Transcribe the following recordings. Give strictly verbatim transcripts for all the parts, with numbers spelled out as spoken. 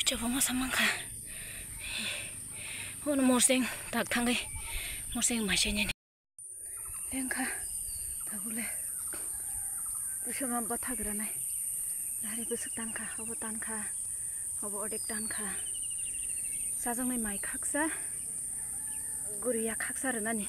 Chobangma samang kha. Ono morseng tak thangwi morseng mai chainani. Lengkha tabule. Kusama bathak ranai. Dari bwswk tankha, obo tankha, obo odek tankha. Chajaknai mai khaksa, guriya khaksa rwnani.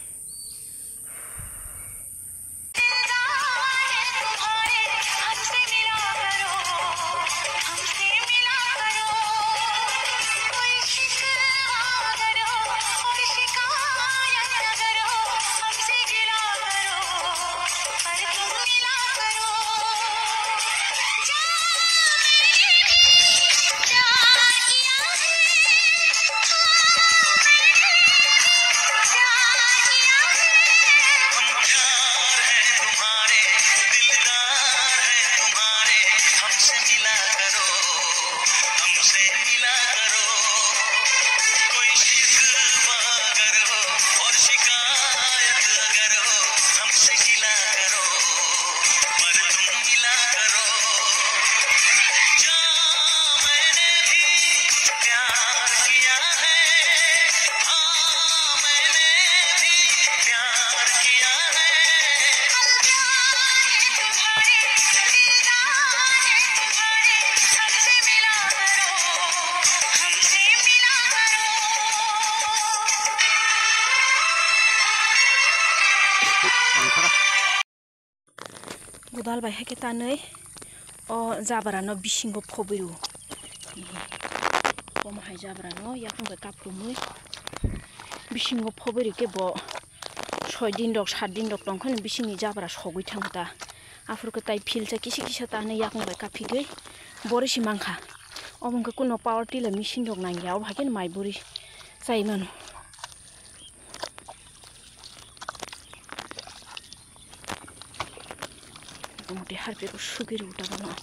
Godal bai hai khe tanwi o jabra no bisingo phobwi rw. Omo hai jabra no yakung bai kaprumwi bisingo phobwi rw khe bo soi din rok, sat din rok tong khe bisingni jabra sogwi thang ta. Aphuru khe tai philsa kisa kisa tanwi yakung bai kaphigwi bori si mankha. Obo hwnkhe kuno power tiller machine rok nangya, obo hai khe mai bori chai mano. Mote harpik o sugwi rw ta bono.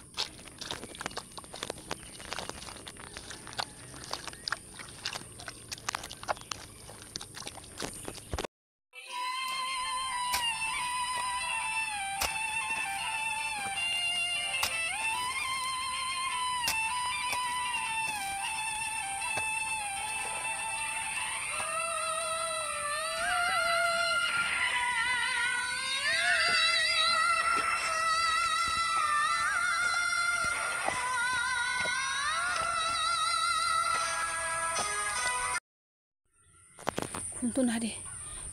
Khuntu nari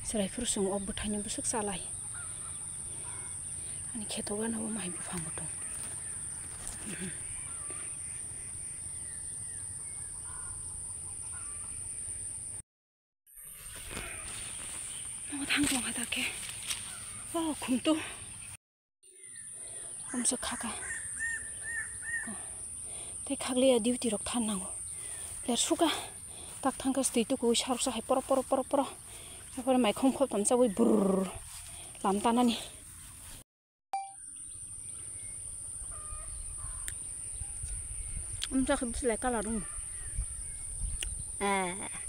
chwrai phuru chwng o bwthaino bwswk chalai. Ani kheto gana o mai buphang bo tong. O thang tong kha ta khe. O khuntu. Amsa khaka. Tei khakliya duty rok than nango. Ler suka. Tak thangka stui tuku sarok sa hai poro poro poro poro. Apore mai khom khom tamsa wi brrrr. Lam tanani. Amsa khe bislai colour rung. Eh.